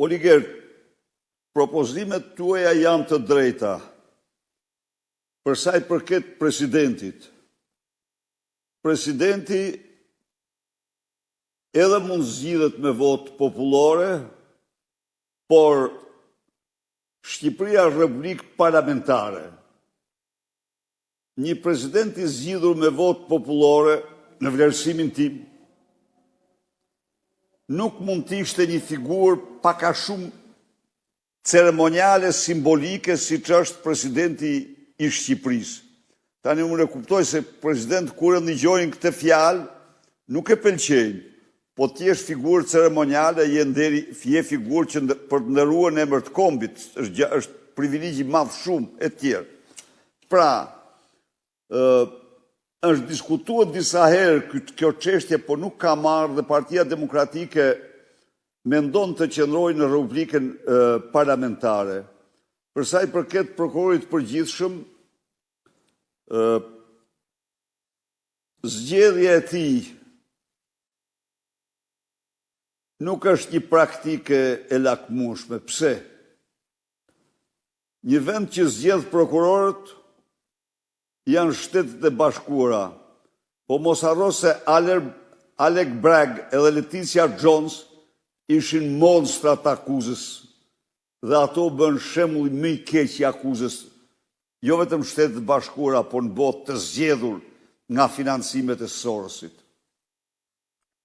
Oliger, propozimet tuaja janë të drejta. Për sa i përket presidentit, presidenti edhe mund zgjidhet me votë popullore, por Shqipëria është republikë parlamentare. Një president i zgjidhur me votë popullore, në vlerësimin tim, nuk mund të ishte një figurë pak a shumë ceremoniale, simbolike, siç është presidenti i Shqipërisë. Tani unë e kuptoj se president kur e dëgjojnë këtë fjalë, nuk e pëlqejnë, po ti je figurë ceremoniale, je, nderi, je figurë që për të nderuar në emër të kombit, është, është privilegj i madh shumë e tjerë. Pra, është diskutuar disa herë kjo çështje, por nuk ka marrë dhe Partia Demokratike mendon të qëndrojë në Republikën Parlamentare. Për sa i përket prokurorit të përgjithshëm, zgjedhja e tij nuk është një praktike e lakmueshme. Pse? Një vend që zgjedh prokurorët janë Shtetet e Bashkuara. Po mos harro se Alec Bragg edhe Letitia Jones ishin monstra të akuzës dhe ato bënë shembulli më i keq i akuzës, jo vetëm Shtetet e Bashkuara, por në botë të zgjedhur nga financimet e Sorosit.